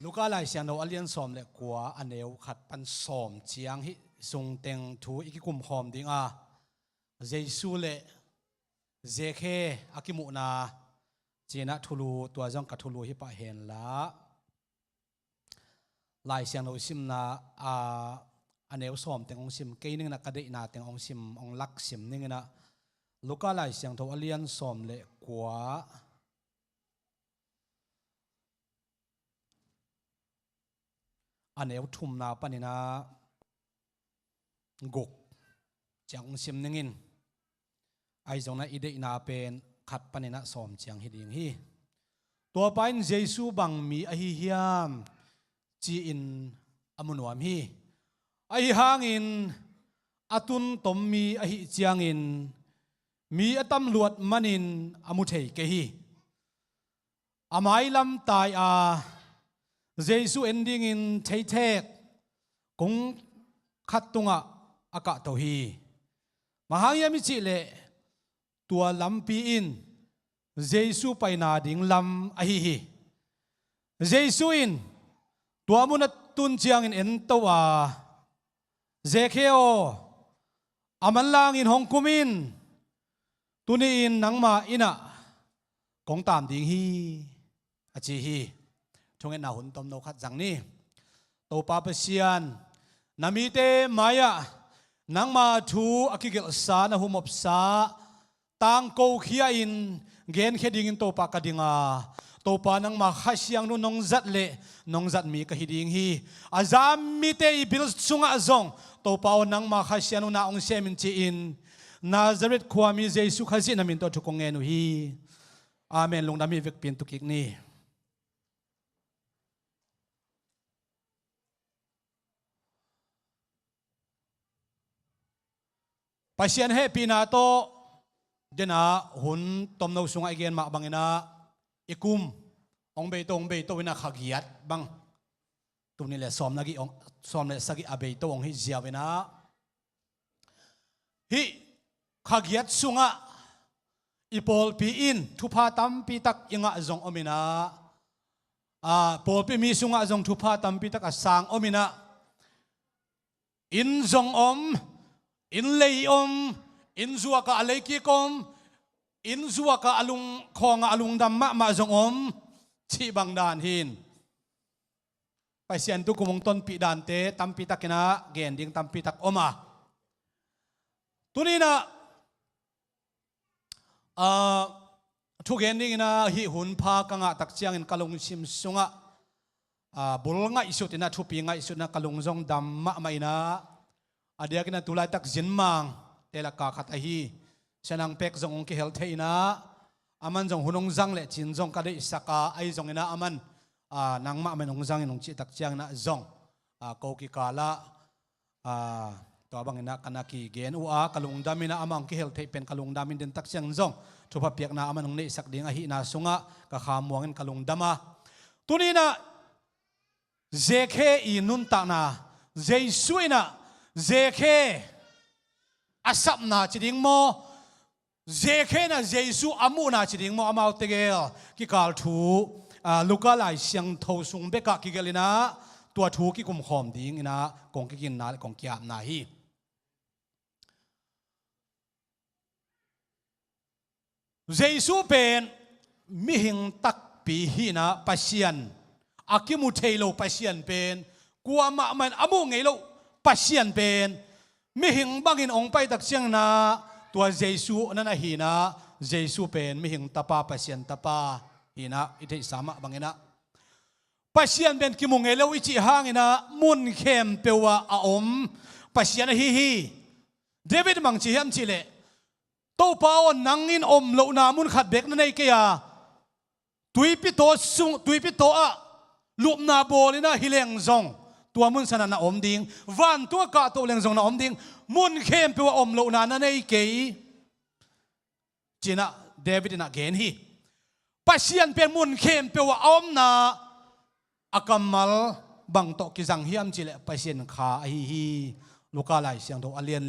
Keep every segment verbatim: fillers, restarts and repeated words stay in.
Luka Lai Siangtho a lian sawm le kua, a neu khat pan sawm ciang hih sungteng thu i kikum khawm ding a, Jesu le Zekhe a kimuhna ci-in ah thulu, tua zong ka thulu hi pah hen la. Lai Siangtho simna a, a neu sawm teng hong sim kei ning in ah, ka deihna teng hong sim, hong lak sim ning in ah, Luka Lai Siangtho a lian sawm le kua, a neu thumna panin ah guk ciang hong sim ning in, ahi zongin ah i deihna pen khat panin ah sawm ciang hi ding hi. Tua pa in Jesu bang mi ahi hiam ci-in a mu nuam hi. Ahi hangin a tun tom mi ahih ciangin mi a tam luat manin a mu thei kei hi. A mailam tai a, Jesu en dingin theithek kung khat tungah a kahto hi. Bang hang hiam i cih leh, tua lampi in Jesu paina ding lam ahi hi. Jesu in tua mun a tun ciangin ento a, "Zekhe aw, a manlangin hong kum in, tuni-in nangma inn ah kong taam ding hi," a ci hi. Thungetna hun tomno khat zang ni. Topa Pasian, na mite mai-ah nangma thu a kigelhsa, na humopsa tangko khia-in genkhia dingin Topa ka ding a, Topa nangma Kha Siangtho nong zat leh nong zat mi ka hi ding hi. A zam mite i bil sungah zong Topa aw, nangma Kha Siangtho na hong sem in ci-in, Nazareth khuami Jesu Khazih na min tawh thu kong ngen uh hi. Amen. Lungdam hi, vekpi in tu kik ni. Pasian hehpihna tawh, den a hun tomno sungah i gen mah bangin ah, i kum hong beito, hong beito in ah kha giat bang, tuni le sawm le sagih hong, sawm le sagih a beito hong hi ziau in ah, hih kha giat sungah i pawlpi in thupha tampi tak i ngah zong om in ah, a, pawlpi mi sungah zong thupha tampi tak a sang om in ah, inn zong om, inn lei om, inn zuak ah a leikik om, inn zuak ah a lung, khawng ah a lungdam mahmah zong om, cih bang dan hi. Pasian tu kum hong tonpih dante tampi tak in ah gen ding tampi tak om a. Tuni in ah, ah, thugen dingin ah hih hun pha ka ngah tak ciangin ka lungsim sungah, ah, bul ngaihsut in ah, thupi ngaihsut in ah ka lung zong dam mahmah in ah, a diakin ah tulaitak Zinmang te lak ah khat ahi Sia Nang Pek zong hong kihel thei in ah, aman zong hun hong zang leh cin zong ka deihsak a, ahi zongin ah aman, ah, nangmah man hong zang in hong cih tak ciangin ah zong, ah, ko kikal ah, ah, tua bangin ah ka na kigen uh a, ka lungdam in ah, amah hong kihel theih pen ka lungdam in, den tak ciangin zong thupha piakna aman hong neihsak ding ahihna sungah ka kha muang in ka lungdam a. Tuni in ah Zekhe i nuntakna, Jesu in ah Zekhe a sapna ci ding maw, Zekhe in ah Jesu a muhna ci ding maw, amaute gel kikal thu, ah, Luka Lai Siangtho sung bekah kigelh in ah, tua thu kikum khawm dingin ah kong kiginna le kong ki-apna hi. Jesu pen mihing takpi hi in ah, Pasian, a kimu thei lo Pasian pen, kuamah man a muh ngei lo Pasian pen, mihing bangin hong pai tak ciangin ah, tua Jesu na na hi in ah, Jesu pen mihing tapa, Pasian tapa hi in ah, i theihsa mah bangin ah, Pasian pen kimu ngei lo i cih hangin ah, mun khempeuh ah a om Pasian ahi hi. David bang ci hiam cih leh, Topa aw, nang in om lohna mun khat bek na nei kei a, tuipi taw sung, tuipi taw ah lupna bawl in ah hi leng zong, tua mun san ah na om ding, vantung ah kahto leng zong na om ding, mun khempeuh ah om lohna na nei kei, ci-in ah David in ah gen hi. Pasian pen mun khempeuh ah a omna, a kammal bang tawh kizang hiam cih leh Pasian Kha ahi hi. Luka Lai Siangtho a lian,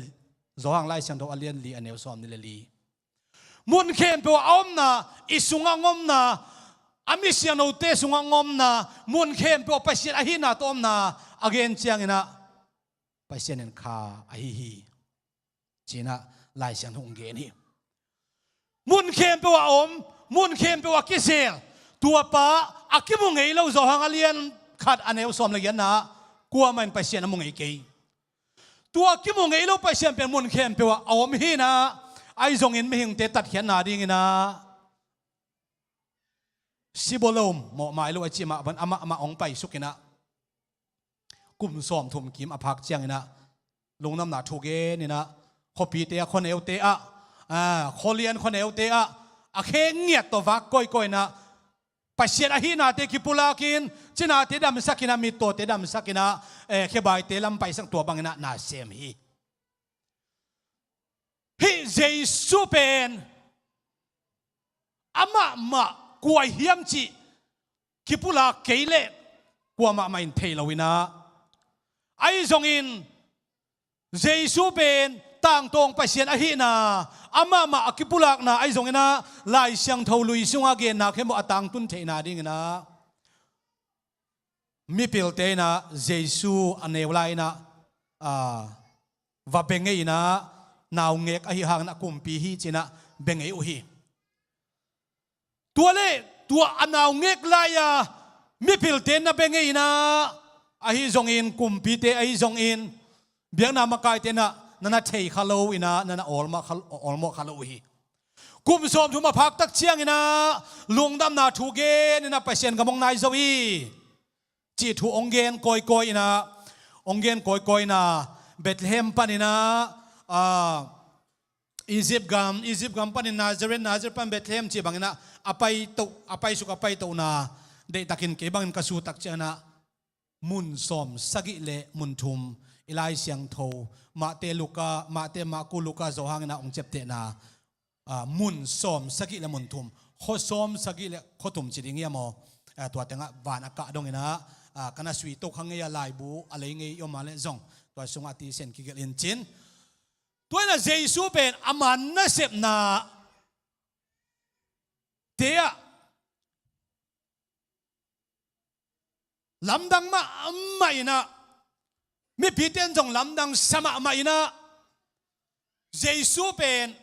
Johan Lai Siangtho a lian li, a neu sawmnih le li. Mun khempeuh ah a omna, i sungah hong omna, a misiangthote sungah hong omna, mun khempeuh ah Pasian ahihna tawh omna a gen cianginah Pasian in kha ahi hi, cinah Lai Siangtho hong gen hi. Mun khempeuh ah a om, mun khempeuh ah a kisel, tua pa a kimu ngei lo, Johan a lian khat a neu sawm le giatna ah kuamah in Pasian a mu ngei kei. Tua kimu ngei lo Pasian pen mun khempeuh ah a om hinah, ahi zongin mihingte tatkhiatna dinginah sibaw lo, mawhmai lo a cih mah bang amah amah hong paisukinah kum sawmthum kim a phak cianginah lungdamna thu geninah khuapite ah, khuaneute ah, a, khualian khuaneute ah a khe ngiat tawh vak kawikawi inah Pasian ahihnate kipulakin, cinate damsakinah, mittawte damsakinah, eh, khebaite lam paisak, tua banginah na sem hi. Hih Jesu pen amah mah kua hiam cih kipulak kei leh kuamah mah in thei lo inah, ahi zongin Jesu pen tangtawng Pasian ahihna, amah mah a kipulakna ahi zonginah Lai Siangtho lui sungah genna khempeuh a tangtun theihna dinginah mipilte inah Jesu a neu lai inah, a, va bia ngei inah, naungek ahi hanginah kumpi hi cinah bia ngei uh hi. Tua le tua a naungek lai-a mipilte na bia ngei inah, ahi zongin kumpite ahi zongin biakna makaite inah na na thei kha lo inah, na na awlmawh kha, awlmawh kha lo uh hi. Kum sawmthum a phak tak cianginah lungdamna thu geninah Pasian gam hong nai zo hi, cih thu hong gen kawikawi inah, hong gen kawikawi inah Bethlehem paninah, a, Egypt gam, Egypt gam panin Nazareth, Nazareth pan Bethlehem cih banginah a paito, a paisuk, a paitohna deihtakin kei bangin ka sut tak cianginah mun sawm sagih le mun thum i Lai Siangtho, Mate, Luka, Mate, Marku, Luka, Johan inah hong ciaptehna, a, mun sawm sagih le mun thum, khua sawm sagih le khua thum ci ding hiam aw? A, tua tengah van a kah donginah, a, ka na suito kha ngei a, laibu a lei ngei i om a leh zong tua sungah a tisen kigelh in cin. Tua inah Jesu pen a man nasepna te ah lamdang mahmah inah, mipite in zong lamdang sa mahmah inah, Jesu pen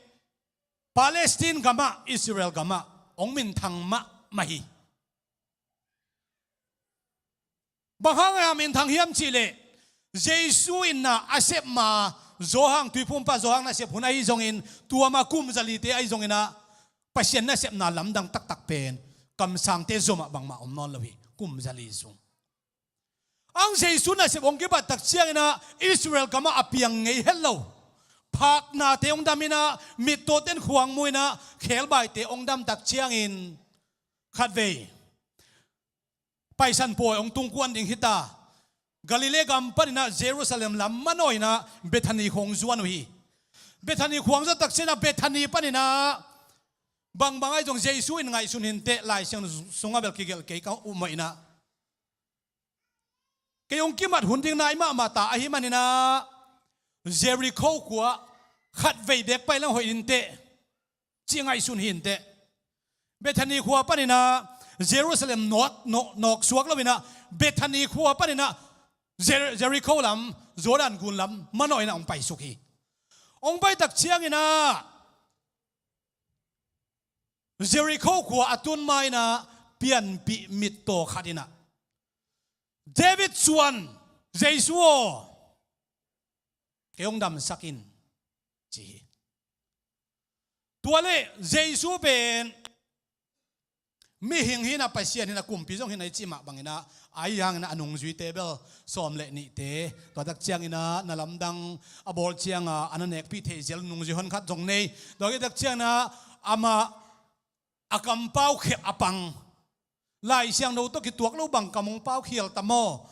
Palestine gamah, Israel gamah hong minthang mahmah hi. Bang hangah minthang hiam cihleh, Jesu in na a sep ma, Johan, Tuiphumpa Johan nasep hun ahi zongin, tua ma kum zalite ahi zonginah, Pasian nasepna lamdang taktak pen kamsangte zomah bangmah om nawn lo hi, kum zali sung. Ang Jesu nasep hong kibat tak cianginah Israel gamah a piang ngei het lo, phaknate hong daminah, mittawten khuang muinah, khelbaite hong dam tak ciangin, khatvei Paisan pawi hong tungkuan ding hita. Galilee gam paninah Jerusalem lam manawinah Bethany khuang zuan uh hi. Bethany khuang zuan tak cianah Bethany paninah bangbang ahi zong Jesu in ngaihsun hinteh, Lai Siang sungah bel kigelh kei ka uh mawh inah, kei hong kimat hun ding nai mahmah ta ahi maninah Jericho khua khatvei bek pai lang hoih hinteh, ci ngaihsun hinteh. Bethany khua paninah Jerusalem nawk, nawk, nawk suak loinah Bethany khua paninah Jer-, Jericho lam, Jordan gun lam manawinah hong paisuk hi. Hong pai tak cianginah Jericho khua a tun mainah pianpih mittaw khat inah, David suan Jesu aw, kei hong damsak in, ci hi. Tuale Jesu pen mihing hinah, Pasian hinah, kumpi zong hinah i cih mah banginah, ahi hanginah a nungzuite bel sawm le nihte, tua tak cianginah na lamdang a bawl cianga a na nekpih thei zel nungzui honkhat zong nei. Tua tak cianginah amah a kampau khelh a pang. Lai Siangtho tawh kituak lo bang kam hong pau khial ta maw?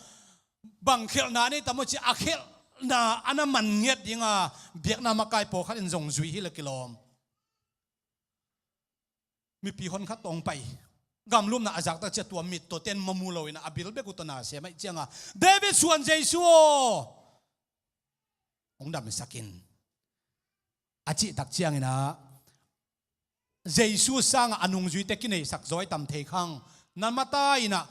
Bang khelhna nei ta maw ci a khelhna a na man ngiat dinga biakna makai pawlkhat in zong zui hi le kilawm. Mipi honkhat tawh hong pai, gamlumna a zak tak ciah tua mittawten mamu loinah a bil bek uh tawh na sem ahih cianga, David suan Jesu aw, hong damsak in, a cih tak cianginah Jesu sangah a nungzuite kineisak zaw i tam thei khang. Na mata inah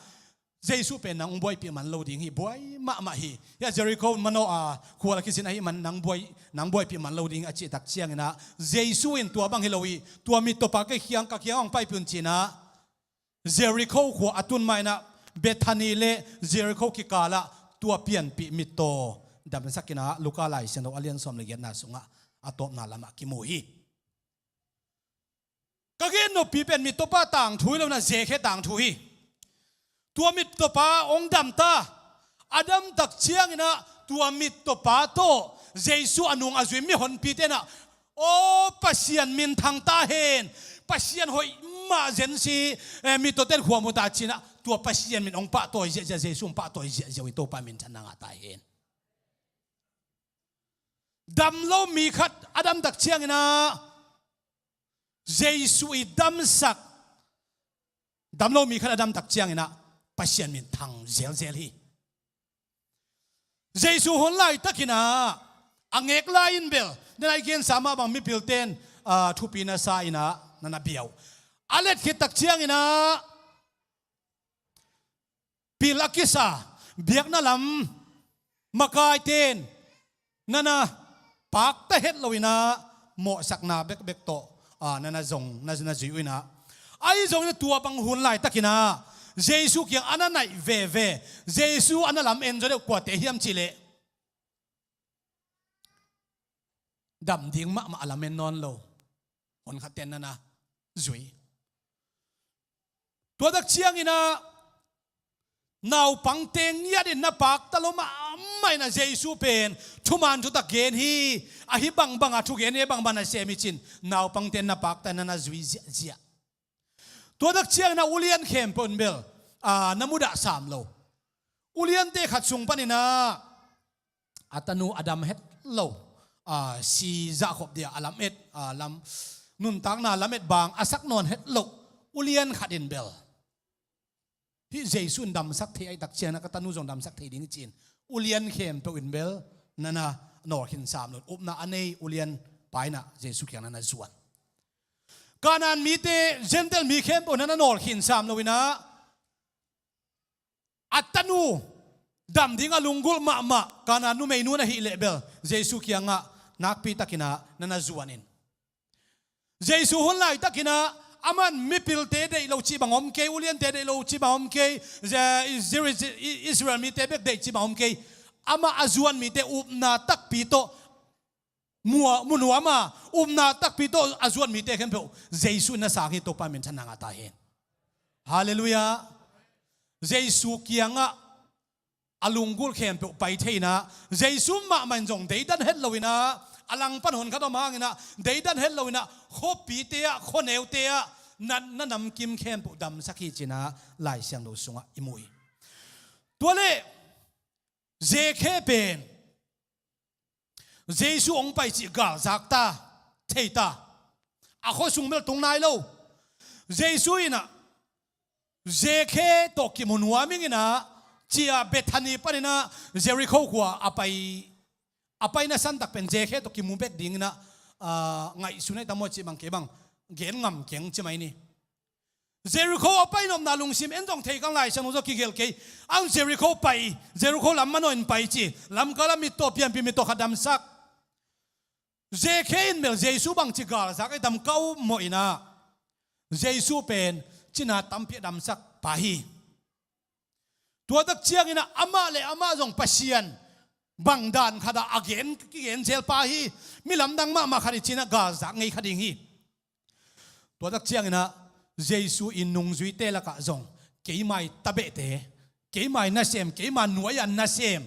Jesu pen nang buaipih man lo ding hi, buai mahmah hi. Hiah Jericho manawh a khual a kisin ahih man nang buai, nang buaipih man lo ding a cih tak cianginah Jesu in tua bang hi lo hi, tua mittawpa ka kiang, ka kiang hong paipih un cinah Jericho khua a tun mah inah Bethany le Jericho kikalah tua pianpih mittaw damsak inah Luka Lai Siangtho a lian sawm le giatna sungah a tawpna lamah kimu hi. Ka gen noppi pen mittawpa tangthu hi lo inah Zekhe tangthu hi. Tua mittawpa hong damta, a damtak cianginah tua mittawpa tawh Jesu a nung a zui mihonpite inah, aw Pasian minthang ta hen, Pasian hoih mah zensi, eh, mittawten khuamu ta cinah tua Pasian min hong pahtawi ziahziah, Jesu hong pahtawi ziahziah uh i Topa minthanna ngah ta hen. Damlo mi khat a damtak cianginah Jesu i damsak, damlo mi khat a damtak cianginah Pasian minthang zelzel hi. Jesu hun laitakinah a ngek lai in bel, nana i gensa mah bang mipilten, ah, thupi nasa inah nana biau. A let khit tak cianginah pil a kisa biakna lam makaiten nana pakta het lo inah mawhsakna bekbek tawh, ah, nana zong, na, na zui uh inah. Ahi zongin tua bang hun laitakinah Jesu kiang a na naih veve, Jesu a na lam en zaw deuh kuate hiam cihleh dam ding mahmah a lam en nawn lo honkhatten nana zui. Tua tak cianginah naupangte ngiatin na pakta lo mahmah inah Jesu pen thuman thutak gen hi, ahi bangbanga thugen hi, bangbang nasem hi cin naupangte na pakta nana zui ziahziah. Tua tak cianginah ulian khempeuh in bel, ah, na mudah sam lo. Uliante khat sung paninah a tanu a dam het lo, ah, si zahkhop dia a lam et, ah, lam, nuntakna lam et bang a sak nawn het loh ulian khat in bel, hih Jesu in damsak thei ahih tak cianginah ka tanu zong damsak thei ding hi ci-in ulian khempeuh in bel nana nawlkhin sam lo. Upna a nei ulianpa inah Jesu kiang nana zuan. Kanaan mite, Gentile mi khempeuh nana nawlkhin sam lo inah a tanu dam ding a lunggulh mahmah Kanaan numeinu na hih leh bel Jesu kiangah nakpi takinah nana zuan in. Jesu hun laitakinah aman mipilte deih lo cih bang om kei, uliante deih lo cih bang om kei, Ze-, Israel, Israel mite bek deih cih bang om kei. Amah a zuan mite upna takpi tawh mu, mu nuam a, upna takpi tawh a zuan mite khempeuh Jesu in na sang hi. Topa minthanna ngah ta hen. Halleluiah. Jesu kiangah a lunggulh khempeuh pai thei inah, Jesu mahmah in zong deidan het lo inah, a langpan honkhat om hanginah deidan het lo inah, khuapite ah, khuaneute ah, na, na namkim khempeuh damsak hi cinah Lai Siangtho sungah i mu hi. Tualeh Zekhe pen Jesu hong pai cih galzak ta, thei ta. A khuasung bel tung nai lo. Jesu inah Zekhe tawh kimu nuam inginah, cia Bethany paninah Jericho khua a pai, a paina santak pen Zekhe tawh kimu bek dinginah, ah, ngaihsun ahi ta maw cih bang kei bang gen ngam keng ci mai ni. Jericho a pai nopna lungsim en zong thei kang, Lai Siangtho zong kigelh kei. Ang Jericho pai, Jericho lam manawh in pai ci, lamkal a mittaw, pianpih mittaw khat damsak. Zekhe in bel Jesu bangci galzak ei tam ka um mawh inah, Jesu pen cina tampi a damsak pa hi. Tua tak cianginah amah le amah zong Pasian bang dan khatah a gen, kigen zel pa hi. Mi lamdang mahmah khat hi cinah galzak ngei kha ding hi. Tua tak cianginah Jesu i nungzuite lakah zong keima i tabehte, keima i nasem, keima nuai-a nasem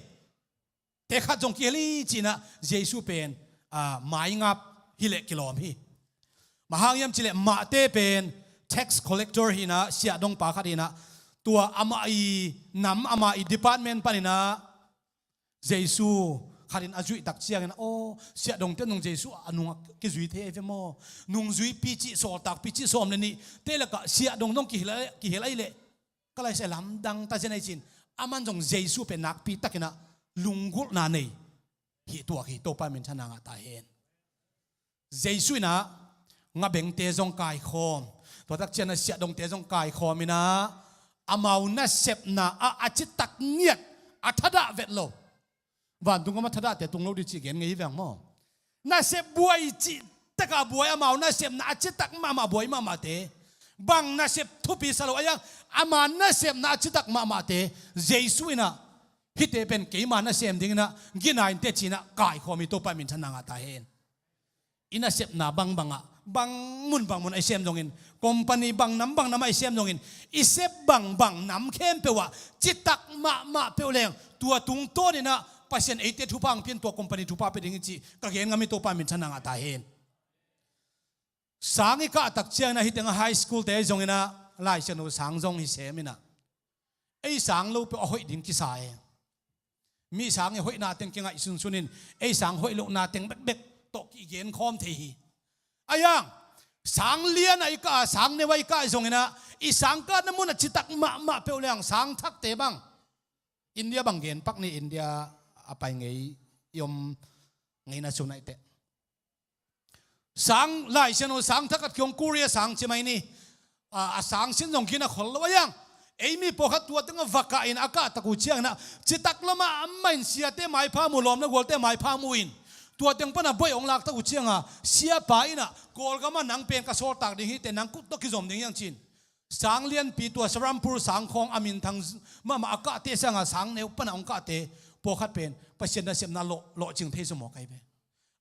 te khat zong kihel hi cinah Jesu pen, ah, maingap hileh kilawm hi. Bang hang hiam cileh mahte pen tax collector hinah, siahdongpa khat hinah, tua amah i nam, amah i department paninah Jesu khatin a zuih tak ciangin, aw, siahdongte nung Jesu a nungah kizui thei ahi ve maw? Nungzuipi cih, sawltakpi cih sawm le nihte lakah siahdong dong kihel, kihel ahih leh ka laisa lamdang ta zen ahi cin, aman zong Jesu pen nakpi takinah lunggulhna nei hi tuak hi. Topa minthanna ngah ta hen. Jesu inah ngabengte zong kaikhawm, tua tak cianah siahdongte zong kaikhawm inah, amau nasepna ah a citak ngiat, a thadah vet lo. Vantung gam a thadahte tung lo dih cih gen ngei hi veng maw? Nasep buai cih takah buai, amau nasepna a citak mahmah buai mahmahte, bang nasep thupi sa lo a iang, ama nasepna a citak mahmahte Jesu in ah, hihte pen keima nasem dingin ah gina in teh ci-in ah kaikhawm hi. Topa minthanna ngah ta hen. I nasepna bangbang ah, bang mun bang mun a i sem zongin, company bang nam bang nam a i sem zongin, i sep bangbang nam khempeuh ah citak mahmah peuh leng, tua tungtawnin ah Pasian eite thupha hong pia in, tua company thupha pia ding hi cih ka gen ngam hi. Topa minthanna ngah ta hen. Sang i kah tak ciangin ah, hih teng a high school-te zongin ah, Lai Siangtho sang zong hi sem in ah, ei sang lo peuh a hoih ding kisa e. Mi sang i hoihna teng kingaihsun sunin, ei sang hoih lohna teng bekbek tawh kigen khawm thei hi. A iang, sang lian a i kah, sang neu a i kah zongin ah, i sang kahna mun a citak mahmah peuh leng sang thakte bang, India bang gen pak ni, India a pai ngei i om ngeina sung nai teh. Sang Lai Siangtho sang thak khat kiang Korea sang ci mai ni. A, a sang sin zong gina khol lo a iang. Ei mi pawlkhat tua teng a va kah in a kah tak uh ciangin ah, citak lo mahmah in siate maipha mu, lawmna gualte maipha mu in, tua teng pan a bawi hong lak tak uh ciangin ah, siapa in ah, Kawlgam ah nang pen ka sawltak ding hi teh, nang kut tawh kizom ding hi hang ci-in. Sang lianpi tua Serampore sang khawng a minthang mahmah a kahte sangin ah, sang neu pan a hong kahte pawlkhat pen Pasian nasepna lawh, lawhcing thei zaw mawk ahi ve.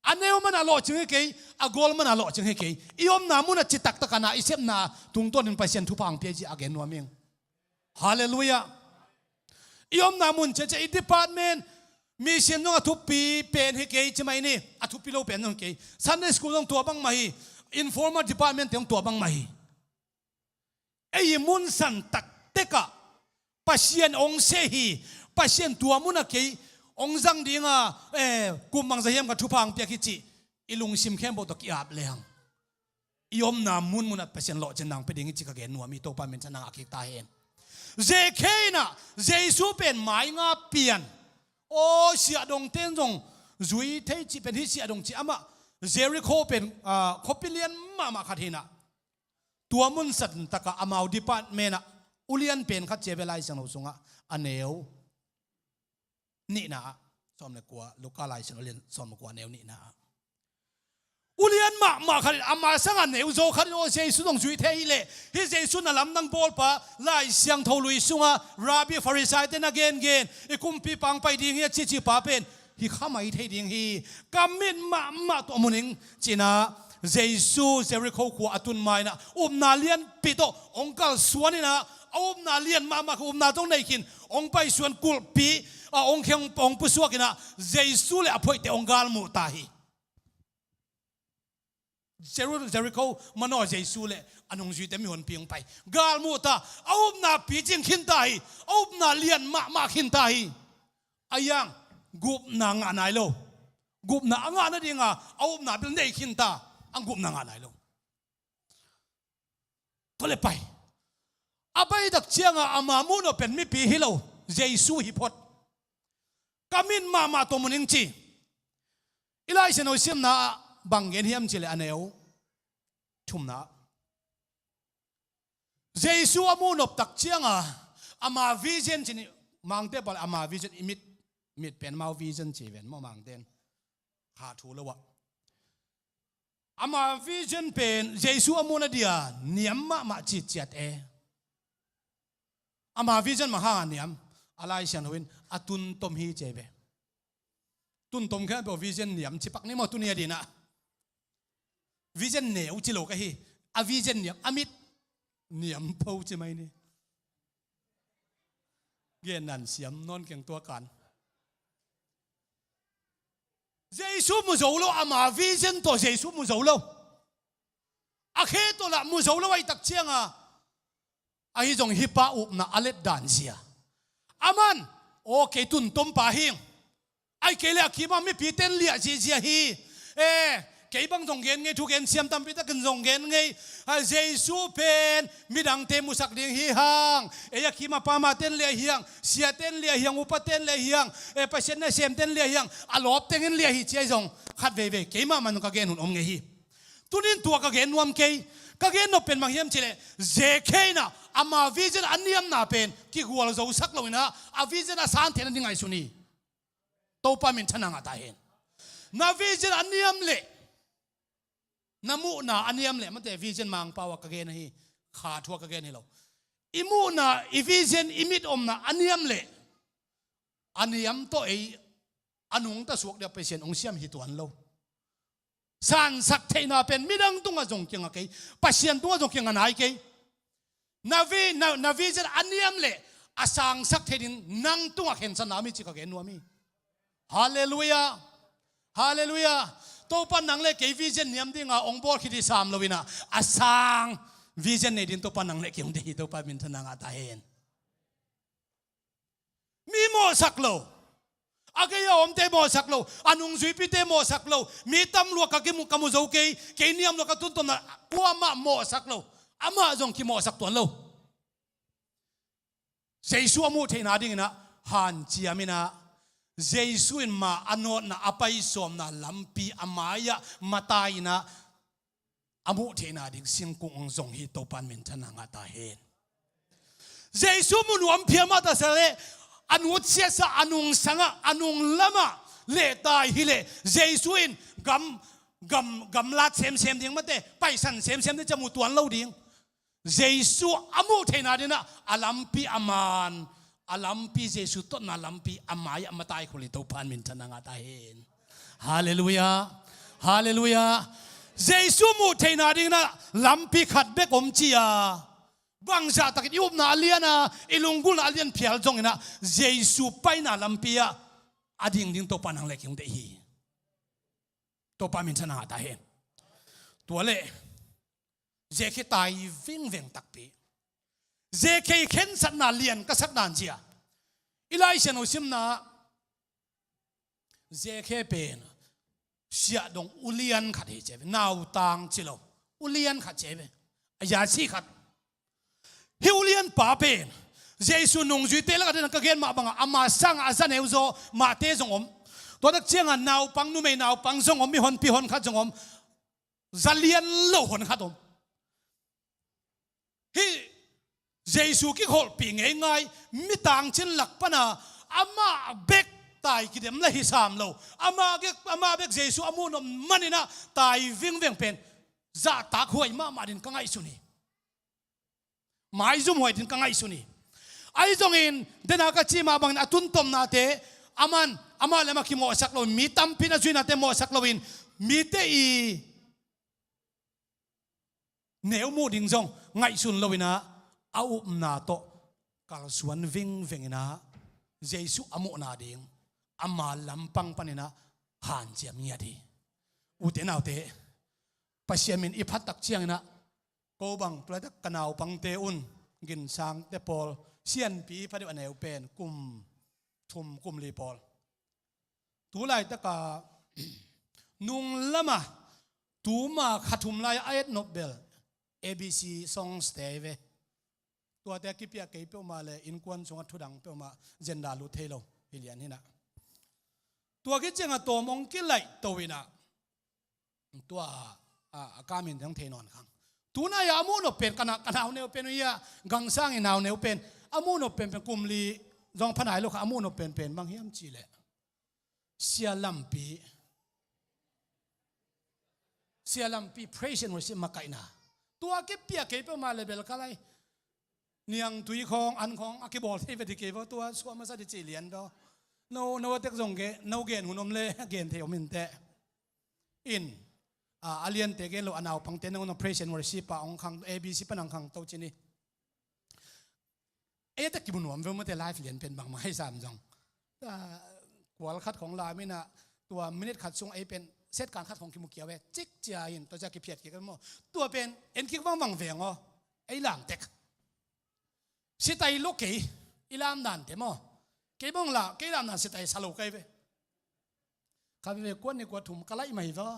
A neu man a lawhcing hi kei, a gual man a lawhcing hi kei. I omna mun a citak tak a na i sepna tungtawnin Pasian thupha hong pia hi cih a gen nuam ing. Halleluiah. I omna mun ciacia, i department, mission zong a thupi pen hi kei ci mai ni, a thupi lo pen zong hi kei. Sunday school zong tua bangmah hi, informal department-te zong tua bangmah hi. Ei i mun san taktek ah Pasian hong seh hi, Pasian tua mun ah kei hong zang ding a, eh, kum bangzah hiam ka thupha hong piak hi cih i lungsim khempeuh tawh ki-ap lehang, i omna munmun ah Pasian lawhcinna hong pia ding hi cih ka gen nuam hi. Topa minthanna ngah kik ta hen. Zekhei in ah Jesu pen mai nga pian, aw, siahdongte in zong zui thei cih pen hi. Siahdong cih amah Jericho pen, ah, khuapi lian mahmah khat hi in ah, tua mun san tak ah amau department ah ulian pen khat ci a ve Lai Siangtho sungah, a neu nihna ah, sawm le kua, Luka Lai Siangtho lian sawm le kua, a neu nihna ah. Ulian mahmah khat in, ama sangah neu zaw khat in, aw, Jesu zong zui thei hi leh, hih Jesu na lamdang bawlpa, Lai Siangtho lui sungah Rabbi, Farisai-te na gengen, i kumpipa hong pai ding hi a cici pa pen hih kha mai thei ding hi, ka mit mahmah tawh mu ning ci-in ah, Jesu Jericho khua a tun ma-in ah upna lianpi tawh hong kalsuan in ah, a upna lian mahmah kha, upna tawh nei khin, hong paisuan kulhpi ah hong kheng, hong pusuak in ah, Jesu le a phoihte hong galmuh ta hi. Jeru-, Jericho manaw Jesu le a nungzuite mihonpi hong pai. Galmuh ta, a upna picing khin ta hi, a upna lian mahmah khin ta hi. A iang, gupna ngah nai lo. Gupna a ngah nadinga a upna bel nei khin ta, a gupna ngah nai lo. Tua le pai. A pai tak cianga ama muh nop pen mipi hi lo, Jesu hi phot. Ka mit mahmah tawh mu ning ci. I Lai Siangtho simna ah bang gen hiam cih leh a neu thumna ah, Jesu a muh nop tak cianga ama vision ci ni, Mangte pawl ama vision, i mit, mit pen amau vision ci ven maw, Mangte in kha thu lo ah. Ama vision pen Jesu a muhna dia niam mahmah citciat e. Ama vision bang hanga niam, a Lai Siangtho in a tuntom hi ci ve. Tuntom khempeuh vision niam ci pak ni maw, tuni a dinah. Vision neu ci lo ka hi. A vision niam, a mit niam pho ci mai ni. Gen nan siam nawn keng tua kan. Jesu mu zo lo, ama vision tawh Jesu mu zo lo. A khe tawh lah mu zo lo ahih tak cianga, ahi zong hih pa upna a let dan zia. Aman, aw, kei tuntom pa hing. Ai kei le a kima mipi ten liah zihziah hi. Eh, kei bang zong gen ngei, thugen siam tampi takin zong gen ngei. Ah, Jesu pen midangte musak ding hi hang. Ei a kima pama ten liah hi hang, sia ten liah hi hang, upa ten liah hi hang, eh, Pasian nasem ten liah hi hang, a lawp tengin liah hi ci ahi zong khat veivei keimah man zong ka gen hun om ngei hi. Tunin tua ka gen nuam kei, Ka gen nop pen bang hiam cih leh, Zekhia in ah ama vision a niamna pen kigualzosak lo in ah, a vision a san theihna ding ngaihsun hi. Topa min thang a ngah ta hen. Na vision a niam leh, na muhna a niam leh, mate, vision Mangpau ah ka gen ahi, kha thu ah ka gen hi lo. I muhna, i vision, i mit omna a niam leh, a niam tawh ei a nungta suak ding a Pasian hong siam hi tuan lo. Sansak theihna pen midang tungah zong kiang a kei, Pasian tungah zong kiang a nai kei. Na vi-, na, na vision a niam leh a sangsak thei ding nang tungah khensatna om hi cih ka gen nuam hi. Halleluiah. Halleluiah. Topa nang leh kei vision niam ding a hong bawl khit hi sam lo in ah, a sang vision nei ding Topa nang leh kei hong deih hi. Topa min thang a ngah ta hen. Mi mawhsak lo. A gei a omte mawhsak lo. A nungzuipite mawhsak lo. Mi tam lua ka kimu, ka mu zo kei. Kei niam lua ka tuntawmna kuamah mawhsak lo. Amah zong kimawhsak tuan lo. Jesu a muh theihna ding in ah hanciam in ah, Jesu in ma a nawtna, a paisawmna lampi a mai-ah matai in ah, a muh theihna ding singkung hong zong hi. Topa min thang a ngah ta hen. Jesu mu nuam phial mah ta sa leh, a nutsiatsa, a nungsangah, a nunglamah lehtai hi leh, Jesu in gam, gam, gamlat semsem ding, mate, paisan semsem ding ci a mu tuan lo ding. Jesu a muh theihna ding in ah, a lampi a man, a lampi, Jesu totna lampi a mai-ah matai khol hi. Topa min thang a ngah ta hen. Halleluiah. Halleluiah. Jesu muh theihna ding in ah lampi khat bek om ci a, bangzah takin i upna a lian a, i lunggulhna a lian phial zong in ah, Jesu paina lampi ah a ding ding Topa nang leh kei hong deih hi. Topa min thang a ngah ta hen. Tua leh Zekhia tai vingveng takpi. Zekhia khensatna lian ka sak dan zia, i Lai Siangtho simna, Zekhia pen siahdong ulian khat hi ci ve, nautang ci lo, ulian khat ci ve, a yasi khat. Hih ulianpa pen Jesu nungzuite lakah den ka gen mah bangah ama sangah a za neuzaw mahte zong om. Tua tak ciangah naupang, numei naupang zong om, mihonpi honkhat zong om. Za lian lo honkhat om. Hih Jesu kikholhpih ngeingai mi tangcin lak pana amah bek tai kidem la hi sam lo. Amah bek, amah bek Jesu a muh nop manin ah tai vingveng pen zahtak huai mahmah din ka ngaihsun hi. Maizum huai din ka ngaihsun hi. Ahi zongin, dena ka cih mah bangin a tuntomnate, aman, amah le amah kimawhsak loin, mi tampi in a zuinate mawhsak loin, mite i neu muh ding zong ngaihsun loin ah, a upna tawh kalsuan vingveng in ah, Jesu a muhna ding ama lampang panin ah hanciam ngiat hi. Ute naute, Pasian min i phat tak ciangin ah, ko bang tulaitak ka naupangte un, Ginsangte pawl, Sianpi pha deuh a neu pen kum thum kum li pawl. Tulaitaka nunglamah tuma kha thum lai a et nop bel A B C songs te hi ve. Tuate a kipiak kei peuhmah le innkuan sungah thudang peuhmah zenda lut thei lo hi lian hinah. Tua khit ciangah tawm hong kilaih to inah, tua a, a kamin dang thei nawn khang. Tunai a muh nop pen ka na, ka nauneu pen uh hi a, gangsang i nauneu pen a muh nop pen pen kum li zong pha nai lo kha, a muh nop pen pen bang hiam cih leh Sia Lampi, Sia Lampi praise and worship makaihna. Tua kipiak kei peuhmah le bel ka lai. Niangtui khawng, an khawng a kibawl thei ve dih kei vaw, tua suah masa dih cih lian vaw. No, no a tek zong ke, no gen hun om le gen thei om inteh. In, a, a liante gen lo, a naupangte nangawn praise and worship a hong khang, A B C pan hong khang to cih ni. Ei a tek kimu nuam ve mate, live lian pen bangmah hei sam zong. A, kual khat khawng lam inah, tua minute khat sung ei pen set kan khat khawng kimu kia ve, cik cia in, tua cia kiphiat kik maw. Tua pen en kik vangvang veng aw, ei lam tek. Sitai lo kei, i lam dan te maw. Kei bang la, kei lam dan sitai sa lo kai ve. Kha ve ve kuan ni kua thum ka laih mai vaw.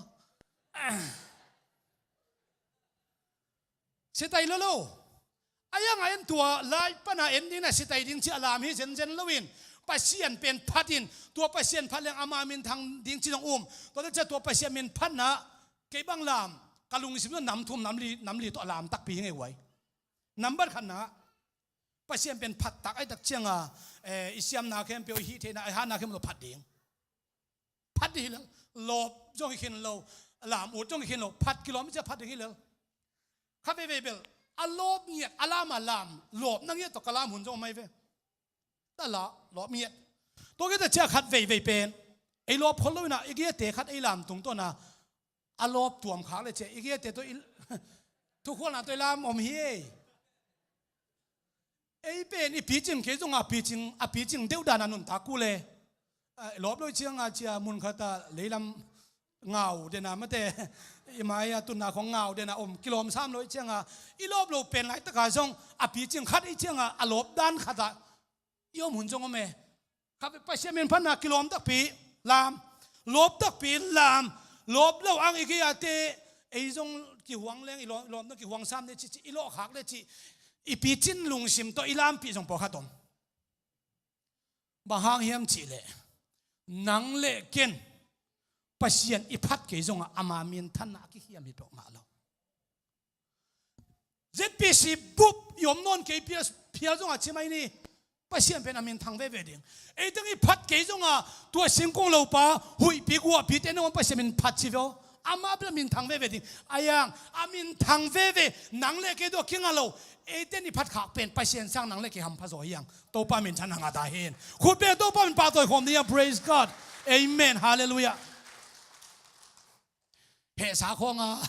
Sitai lo lo. A yang a en tua lai pana en ding na sitai ding ci a lam hi zenzen lo in. Pasian pen phat in, tua Pasian phat leng ama min thang ding ci zong um. Tua te cia tua Pasian min phatna, kei bang lam Ka lungsim tawh nam thum nam li, nam li tawh a lam takpi hi ngei uai. Nambat khatna, Pasian pen phat tak ahih tak cianga, eh, i siamna khempeuh, i hih theihna, i hatna khempeuh tawh phat ding. Phat ding hi lel. Lawp zong hi khin lo, lam ut zong hi khin lo, phat kilawm i cia phat ding hi lel. Kha veivei bel a lawp ngiat, a lam a lam, lawpna ngiat tawh ka lam hun zong om mai ve. Ta la, lawp ngiat. Tua khit a cia khat veivei pen ei lawp khol lo ina, i giate khat ei lam tungtawna a lawp tuam khak le cia i giate tawh i thukhualna tawh i lam om hi ei. Ei pen i picing kei zong a picing, a picing deuh dana nuntak kul e. A, lawp lo i cianga cia mun khata leilam ngau dena mate, i mai a tunna khong ngau dena om kilawm sam lo i cianga, i lawp lo pen laitaka zong a picing khat i cianga a lawp dan khata i om hun zong om e. Kha Pasian min phatna kilawm takpi lam, lawp takpi lam, lawp lo ang i giate, ei zong kihuang leng i lawm, lawmna kihuang sam le cici, i lawh khak le ci, i picin lungsim tawh i lampi zong pawlkhat om. Bang hang hiam cihleh, nang le ken Pasian i phat kei zongah ama minthanna a kikhiam hi peuhmah lo. Z P C bup i om nawn kei phial, phial zongah ci mai ni. Pasian pen a minthang veve ding. Eiteng i phat kei zongah tua singkung lopa huihpi guahpite nangawn Pasian min phat ci veo. Amah bel a minthang veve ding. A iang a minthang veve, nang le kei tawh kinga lo. Eite i phat khak pen Pasian sang nang le kei hampha zaw hiang. Topa minthanna ngah ta hen. Khut beng Topa min pahtawi khawm ni hiang. Praise God. Amen. Hallelujah. Hehsa khawnga,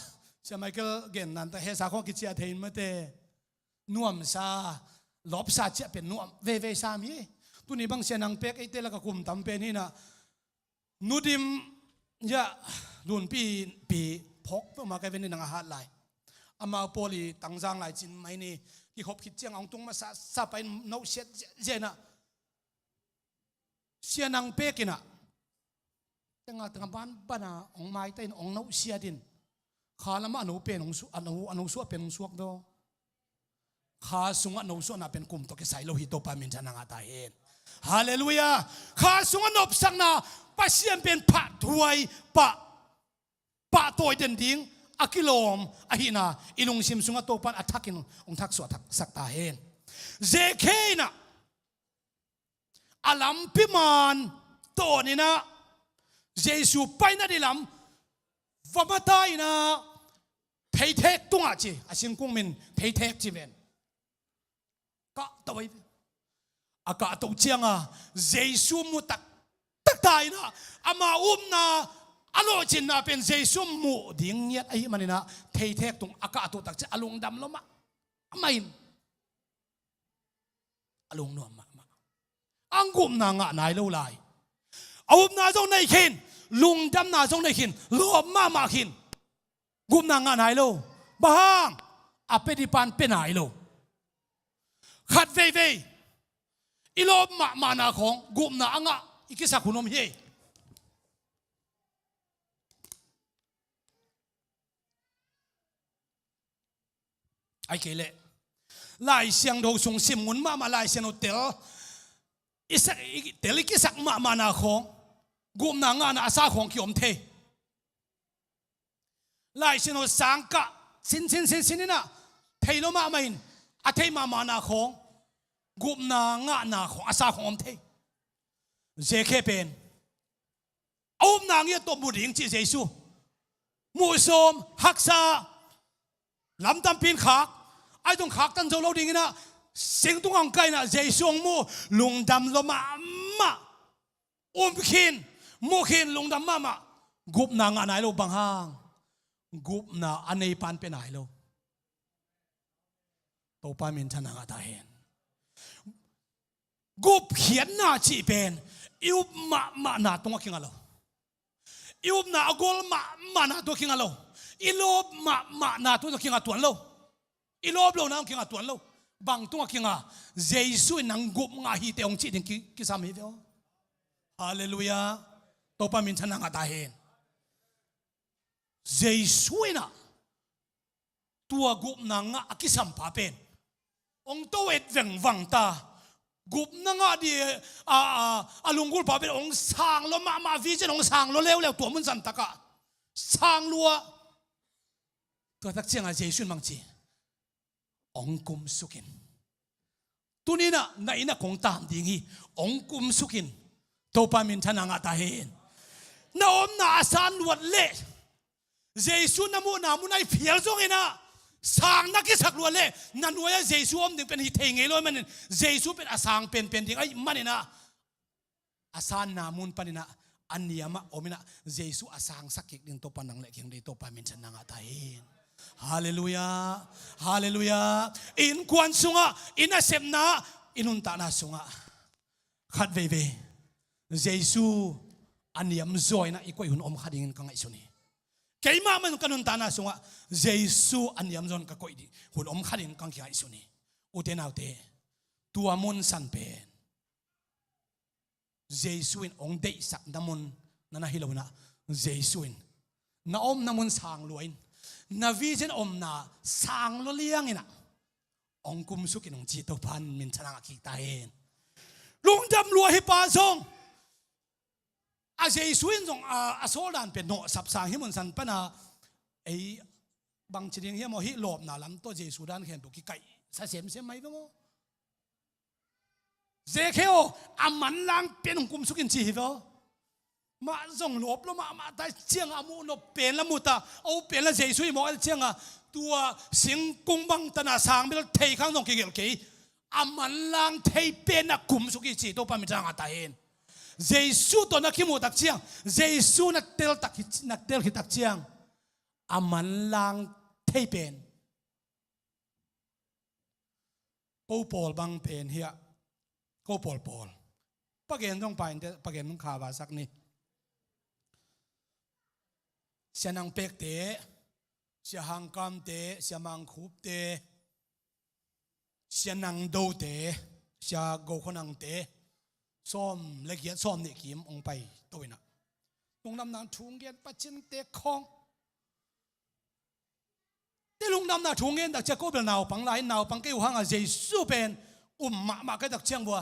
Sia Michael gen nanta hehsa khawng kiciah thei in mate. Nuamsa, lawpsa ciah pen nuam veivei sam hi. Tuni bang Sia Nang Pek eite laka kum tam pen hinah. Nudim, ya, Lunpi pi phawk peuhmah kai ven ni nang a hat lai. Amau pawl i tangzang lai cin mai ni. Kikhop khit ciang a hong tung masa sa pai in nohsiat ziahziah inah. Sia Nang Pek inah. Tenga tenga banbana hong maita in hong nohsiat in. Kha lamah a no pen hong su-, a no, a no suah pen hong suak daw. Kha sungah no suahna pen kum tawh kisai lo hi. Topa minthanna ngah ta hen. Halleluiah. Kha sungah nopsakna Pasian pen phahthuai pah, pahtawi den ding a kilawm ahihna i lungsim sungah Topan a thakin hong thaksuah thaksak ta hen. Zekhe inah a lampi man tawn inah Jesu paina ding lam va mata inah theithek tungah ci, a singkung min theithek ci ven. Kahto ahi ve. A kahto cianga Jesu mu taktak ta inah ama upna a lawhcinna pen Jesu muh ding ngiat ahih maninah theithek tung a kahto tak ciang a lungdam lo mahmah in. A lungnuam mahmah. Ang gupna ngah nai lo lai. A upna zong nei khin, lungdamna zong nei khin, lawp mahmah khin. Gupna ngah nai lo. Bang hang? A pia ding pan pia nai lo. Khat veivei i lawp mahmahna khawng gupna a ngah i kisak hun om hi. Ai kei leh Lai Siangtho sung sim ngun mahmah, Lai Siangtho tel i sak, i tel i kisak mahmahna khawng gupna ngahna a sa khawng kiom thei. Lai Siangtho sang kah sinsin sinsin inah thei lo mahmah in a thei mahmahna khawng gupna ngahna khawng a sa khawng om thei. Zekhe pen a upna ngiat tawh mu ding cih Jesu. Muh sawm, haksa, lam tampi in khak, ai zong khak tan zo lo ding inah singtung ang kai inah Jesu hong mu, lungdam lo mahmah. Um khin, mu khin, lungdam mahmah. Gupna ngah nai lo bang hang? Gupna a nei pan pia nai lo. Topa minthanna ngah ta hen. Gupkhiatna cih pen i up mahmahna tungah kinga lo. I upna a gol mahmahna tungah kinga lo. I lawp mahmahna tungah kinga tuan lo. I lawp lohna tungah kinga tuan lo. Bang tungah kinga? Jesu in nang gup ngah hi teh hong cih ding ki, kisam hi ve aw. Halleluiah. Topa minthanna ngah ta hen. Jesu inah tua gupna ngah a kisampa pen hong to et vengvang ta. Gupna ngah ding a, a, a lunggulhpa pen hong sang lua mahmah, vision hong sang lua leuleu tua mun santakah. Sang lua. Tua tak ciangah Jesu in bang ci? Hong kumsuk in. Tuni-in ah na inn ah kong tam ding hi. Hong kumsuk in. Topa minthanna ngah ta hen. Na omna a san luat leh, Jesu na muhna mun ah i phial zongin ah, sang na kisak luat leh, na nuai-ah Jesu om ding pen hi thei ngei lo ahih manin, Jesu pen a sang penpen ding ahih manin ah, a sanna mun panin ah, a niam ah om in ah, Jesu a sangsak kik ding Topa nang le kei hong deih, Topa minthanna ngah ta hen. Halleluiah. Halleluiah. I innkuan sungah, i nasepna, i nuntakna sungah, khat veivei Jesu a niam zaw in ah i koih hun om kha dingin ka ngaihsun hi. Keimah mah ka nuntakna sungah Jesu a niam zaw in ka koih ding hun om kha dingin ka kingaihsun hi. Ute naute, tua mun san pen Jesu in hong deihsakna mun na na hi lo in ah, Jesu in na omna mun sang lua in, na vision omna sang lua liang in ah, hong kumsuk in hong ci, Topa in minthanna ngah kik ta hen. Lungdam lua hi pa zong, a Jesu in zong a, a sawldan pen nawhsap sang hi mun san pan a, ei bangci ding hiam aw, hih lawpna lam tawh Jesu dan khempeuh kikaihsa semsem mai ve maw? Zekhei aw, a manlang pen hong kumsuk in ci hi ve aw. Mah zong lawp lua mahmah ta, ciangah a muh nop pen la mu ta, a up pen la Jesu hi mawk a, ciangah tua singkung bang tan a sang bel thei khang zong kigelh kei. A manlang thei pen a kumsuk hi ci, Topa minthanna ngah ta hen. Jesu tawh na kimuh tak ciang, Jesu na tel tak hi, na tel khit tak ciang, a manlang thei pen. Ko pawl bang pen hiah, ko pawl pawl. Pagen zong pa in te, pagen zong kha va sak ni. Sia Nang Pekte, Sia Hang Kamte, Sia Mang Khupte, Sia Nang Dote, Sia Go Khua Nangte, sawm le giat, sawm nih kim hong pai to in ah. Lungdamna thu hong gen pa cinte khawng. Te lungdamna thu ngen tak ciang ko bel naupang lai, naupang kei uh hangah Jesu pen um mahmah kei tak ciang vua,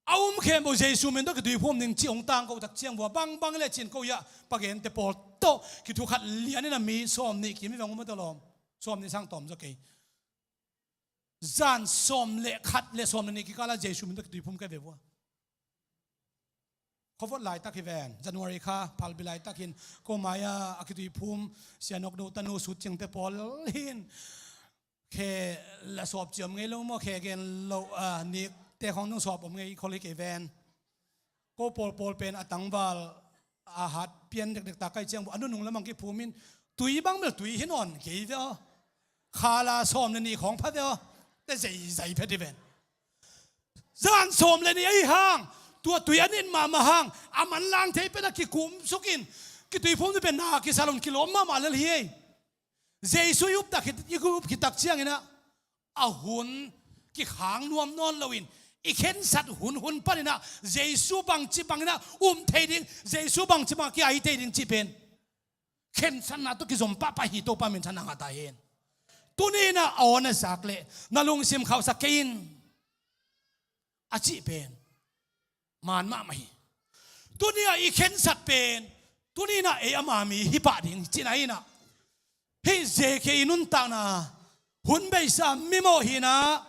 a um khempeuh Jesu min tawh kituiphum ning ci hong tang ko tak ciang vua, bangbang le cin ko hiah, pagente pawl tawh kithu khat lian in a mi sawm nih kim hi veng um a ta lawm, sawm nih sang tawm zaw kei. Zan sawm le khat le sawm le nih kikal ah Jesu min tawh kituiphum kei ve vua. Khuavot laitak hi ven, January kha phalbi laitakin ko mai-ah a kituiphum Sia Nok Do tanu sut ciangte pawl hin, khe la sawp ciam ngei lo maw, khe gen lo, a, nikte khawng nung sawp om ngei khol hi kei ven. Ko pawlpawl pen a tangval a hat pian dekdek ta kai ciang vua, a nunung lamang kiphum in, tui bang bel tui hi nawn kei ve aw. Khala sawm le nih khawng pha ve aw. Te zeizai phet hi ven. Zan sawm le nih ahi hang, tua tui a nit mahmah hang, a manlang thei pen a kikumsuk in, kituiphum pen na kisal un kilawm mahmah lel hi ei. Jesu i up tak khit, i up khit tak ciangin ah, a hun kikhang nuam nawn loin, i khensat hunhun panin ah, Jesu bangci bangin ah um thei ding, Jesu bangci bang a kia hi thei ding cih pen khensatna tawh kizom pahpah hi. Topa minthanna ngah ta hen. Tuni-in ah a aw na zak leh na lungsim khauhsak kei in, a cih pen man mahmah hi. Tuni-ah i khensat pen, tuni-in ah ei ama mi hi pah ding cihna hi-in ah, hih Zekhei nuntakna hun beisa mimawh hi-in ah,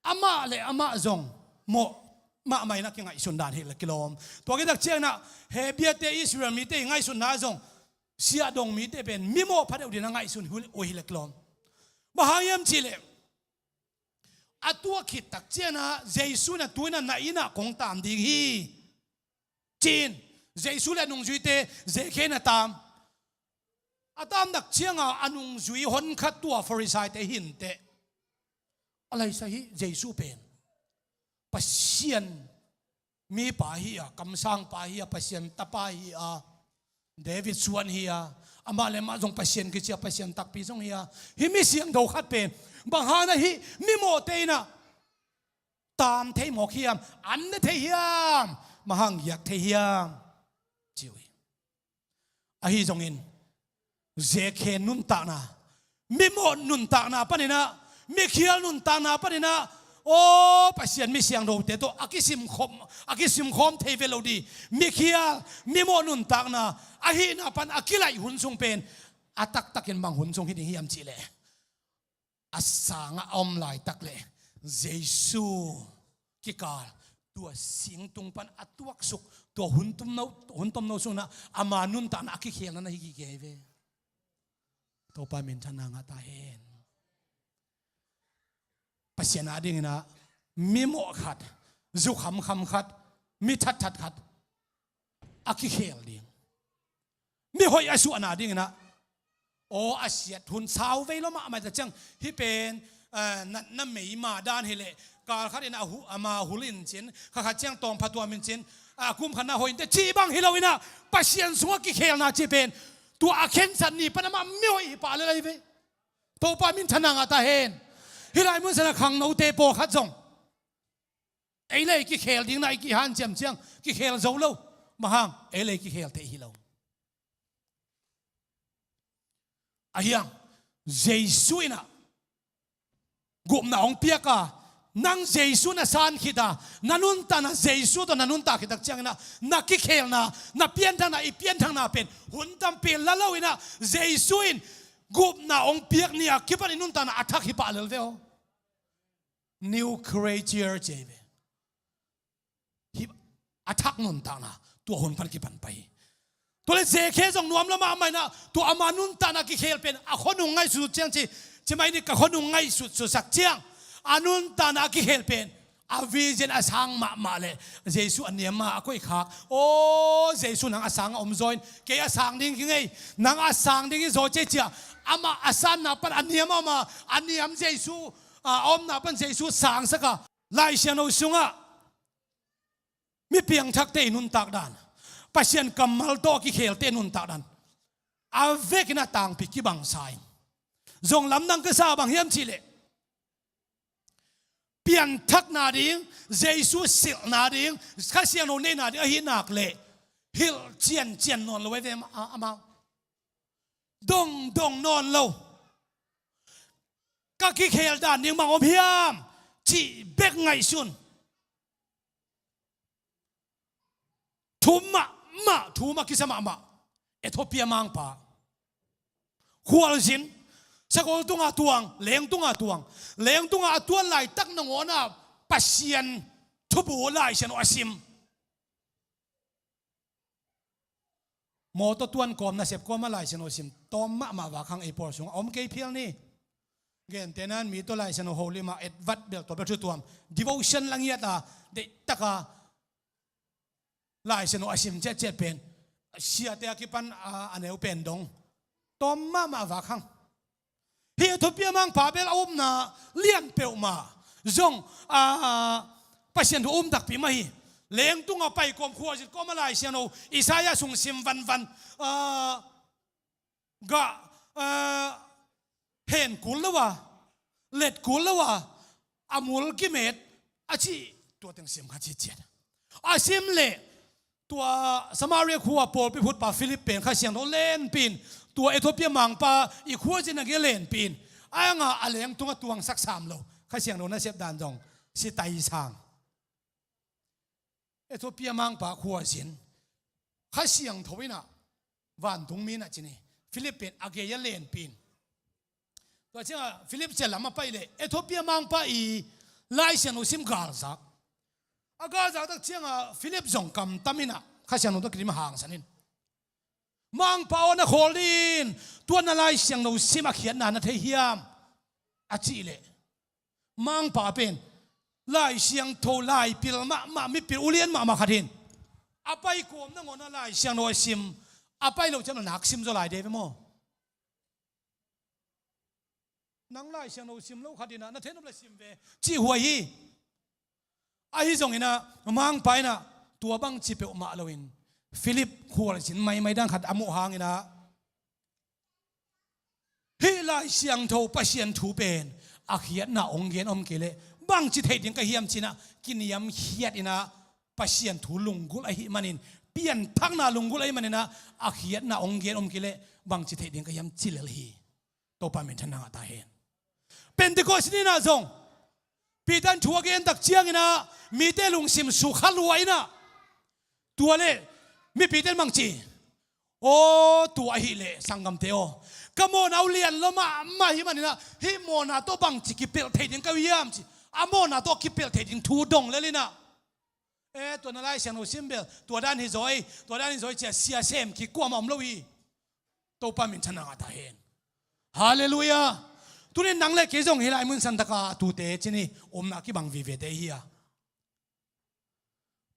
amah le amah zong mawh mahmah in a kingaihsun dan hi leh kilawm. Tua kitak ciangin ah Hebriate, Israel mite i ngaihsutna zong, siahdong mite pen mimawh phadeuh dingin a ngaihsun uh hi leh kilawm. Bang hang hiam cih leh, a tuak khit tak ciangin ah Jesu in a tu-in ah na inn ah kong tam ding hi, ci-in Jesu le a nungzuite Zekhei in a tam. A tam tak ciangin a nungzui honkhat tua Farisaite hi inteh, a laisa hi, Jesu pen Pasian mipa hi a, kamsangpa hi a, Pasian tapa hi a, David suan hi a, amah le amah zong Pasian kici a, Pasian takpi zong hi a, hih mi siangtho khat pen bang hang na hih mimawhte in ah tam thei mawk hiam, an ne thei hiam, bang hang giak thei hiam, ci uh hi. Ahi zongin Zekhei nuntakna, mimawh nuntakna panin ah, mikhial nuntakna panin ah, aw Pasian mi siangthote tawh a kisimkhawm, a kisimkhawm thei ve lo ding, mikhial, mimawh nuntakna ahihna pan a kilaih hun sung pen a taktakin bang hun sung hi ding hiam cihleh, a sangah a om laitak le Jesu kikal tua singtung pan a tuaksuk, tua hun tomno, hun tomno sungah ama nuntakna a kikhelna na hi gige hi ve. Topa minthanna ngah ta hen. Pasian adingin ah mi mawh khat, zu khamkham khat, mi thatthat khat a kikhel ding, mi hoih a suahna dingin ah, aw, a siat hun sau vei lo mahmah ta ciang, hih pen, eh, natna meima dan hileh, kal khatin a hu-, ama hul in cin, kha khat ciang tawm phatuam in cin, a kum khatna hoih in te cih bang hi lo in ah, Pasian sungah kikhelna cih pen tua a khensat ni pan amah mi hoih hi pah lel ahi ve. Topa minthanna ngah ta hen. Hih lai mun sanah khangnote pawlkhat zong ei le ei kikhel dingin ah i kihanciam ciang kikhel zo lo. Bang hang? Ei le ei kikhel thei hi lo. Ahi hang Jesu in ah gupna hong piak a, nang Jesu na san khit a, na nuntakna Jesu tawh na nuntak khit tak ciangin ah, na kikhelna, na pianthakna, i pianthakna pen hun tampi la lo in ah, Jesu in gupna hong piak ni a kipan i nuntakna a thak hi pah lel ve aw. New creature ci hi ve. Hi a thak nuntakna tua hun pan kipan pah hi. Tua le Zekhe zong nuam lo mahmah in ah, tua ama nuntakna kikhel pen a khuanung ngaihsut ciang ci, ci mai ni, ka khuanung ngaihsut sutsak ciang, a nuntakna a kikhel pen a vision a sang mahmah le Jesu a niam a, a koihkhak. Aw, Jesu nang a sang a om zaw in, kei a sang ding hi ngei, nang a sang ding hi zaw ci cia. Amah a sanna pan a niam a om a, a niam Jesu, a omna pan Jesu sangsak a, Lai Siangtho sungah mi piangthakte i nuntak dan, Pasian kammal tawh a kikhelte i nuntak dan a vekin a tangpi kibangsa in. Zong lamdang ka sa bang hiam cihleh, pianthakna ding, Jesu silhna ding, Kha Siangtho neihna ding ahi nak leh, hilh ciancian nawn lo ahi ve, ama, amau dongdong nawn lo. Ka kikhel dan ding bang om hiam cih bek ngaihsun. Thum mahmah, thum a kisa mahmah. Ethiopia mangpa khualzin, sakol tunga tuang, leng tunga tuang, leng tunga a tuan laitak nangawn a Pasian thubu Lai Siangtho a sim. Mawtaw tuan kawm, nasep kawm a Lai Siangtho sim tawm mahmah vak hang, ei pawl sungah a om kei phial ni. Gentehna-in mi tawh Lai Siangtho holim a etvat bel, tua bel thu tuam, devotion la ngiat a, deihtaka Lai Siangtho a sim ciatciat pen, siate a kipan a, a neu pen dong tawm mahmah vak hang. Hih Ethiopia mangpa bel a upna lian peuhmah zong, a, Pasian thu a um takpi mah hi. Leng tunga pai kawm, khualzin kawm a Lai Siangtho, Isaiah sung sim vanvan, a, gah, a, hen kul lo a, let kul lo a, a mul kimet a cih, tua teng sim kha citciat. A sim leh tua Samaria khua pawlpi phutpa Philip pen Kha Siangtho lenpih in, tua Ethiopia mangpa i khualzin a gei lenpih in, a anga a leng tungah tuangsak sam lo. Kha Siangtho nasep dan zong si tai sang. Ethiopia mangpa khualzin, Kha Siangtho in ah, vantung mi in ah ci ni, Philip pen a gei a lenpih in. Tua ciangah Philip sia lam a pai leh Ethiopia mangpa i Lai Siangtho sim galzak. A galzak tak ciangah Philip zong kamtam in ah, Kha Siangtho tawh kidim a hangsan in, "Mangpa aw, na khawl dih in, tua na Lai Siangtho sim a khiatna na thei hiam?" a cih leh, mangpa pen Lai Siangtho laipil mahmah, mipil ulian mahmah khat hi in, a pai kawm nangawn a Lai Siangtho a sim, a pai loh ciang a nak sim zaw lai dei ve maw? "Nang Lai Siangtho sim lo khat in ah, na thei nop leh sim ve," cih huai hi. Ahi zongin ah, mangpa in ah tua bangci peuhmah loin, Philip khualzin maimai dan khat a muh hangin ah, hih Lai Siangtho Pasian thu pen a khiatna hong gen om kei leh bangci theih ding ka hiam ci-in ah, kiniamkhiat in ah, Pasian thu lunggulh ahih manin, pianthakna lunggulh ahih manin ah, a khiatna hong gen om kei leh bangci theih ding ka hiam ci lel hi. Topa minthanna ngah ta hen. Pentecost ni-in ah zong Peter in thu a gen tak ciangin ah, mite lungsim sukha lua in ah, tua leh mipite in bangci, Aw, tua ahih leh sanggamte aw, ka mawhna uh lian lua mahmah ahih manin ah, hih mawhna tawh bangci kipelh thei ding ka hiam ci. A mawhna tawh kipelh thei ding thu dong lel in ah, e, tua na Lai Siangtho sim bel tua dan hi zaw ei, tua dan hi zaw ei ci-a sia sem kik kuamah om lo hi. Topa minthanna ngah ta hen. Halleluiah. Tuni-in nang le kei zong hih lai mun santaka tute cin hi, omna kibang vivete hi a,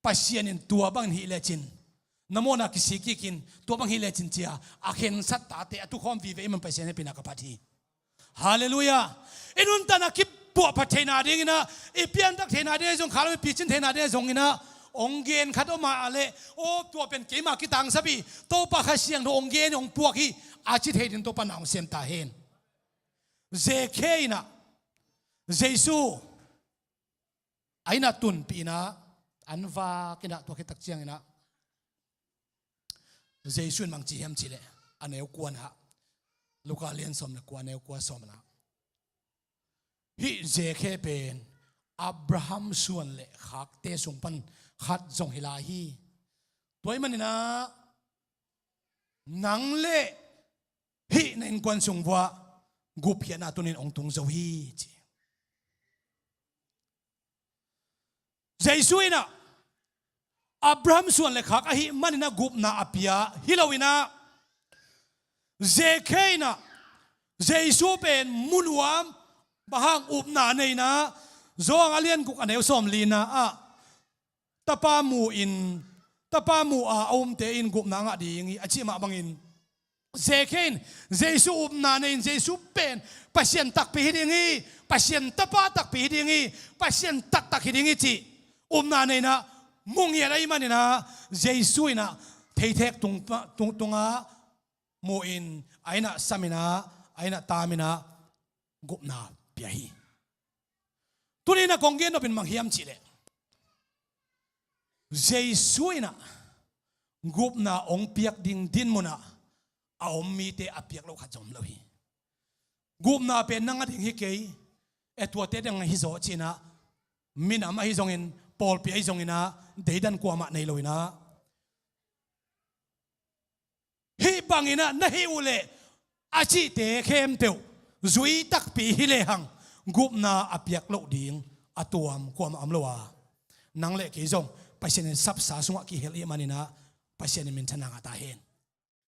Pasian in tua bangin hih lecin, na mawhna kisik kikin tua bang hih lecin ci-a a khensat tate a tukhawm vive i man Pasian hehpihna ka phat hi. Halleluiah. I nuntakna kipuahphat theihna dingin ah, i piantak theihna ding ahi zong, kha lo i picin theihna ding ahi zongin ah, hong gen khat om a leh, aw, tua pen keima kitangsap hi, Topa Kha Siangtho hong gen, hong puak hi, a ci thei ding Topa na hong sem ta hen. Zekhe in ah Jesu a inn ah tunpih in ah, an vak in ah, tua khit tak ciangin ah Jesu in bang ci hiam cih leh, a neu kuana ah, Luka lian sawm le kua, a neu kua sawm in ah, hih Zekhe pen Abraham suan le khakte sung pan khat zong hi lai hi. Tua ahih manin ah nang le hih na innkuan sung vuah gupkhiatna tuni-in hong tung zo hi, ci. Jesu in ah Abraham suan le khak ahih manin ah gupna a pia hi lo in ah, Zekhe in ah Jesu pen mu nuam, bang hang, upna nei in ah, Johan a lian guk a neu sawm li-na ah, Tapa mu-in, Tapa mu-a a umte in gupna a ngah ding hi, a cih mah bangin, Zekhe in Jesu upna nei-in, Jesu pen Pasian takpi hi ding hi, Pasian Tapa takpi hi ding hi, Pasian taktak hi ding hi cih upna nei in ah, mu ngiat ahih manin ah, Jesu in ah theithek tung, tung, tungah mu-in, a inn ah sam in ah, a inn ah tam in ah, gupna pia hi. Tuni-in ah kong gen nop in bang hiam cih leh, Jesu in ah gupna hong piak ding dinmun ah a om mite a piak loh khat zong om lo hi. Gupna pen nang a ding hi kei, e, tuate ding hi zaw ci-in ah, minam ahi zongin, pawlpi ahi zongin ah, deidan kuamah nei lo in ah, hih bangin ah na hih uh leh, a cihte khempeuh zui takpi hi lehang, gupna a piak loh ding a tuam kuamah om lo a, nang le kei zong Pasian in sapsa sungah kihel ahih manin ah, Pasian in minthanna ngah ta hen.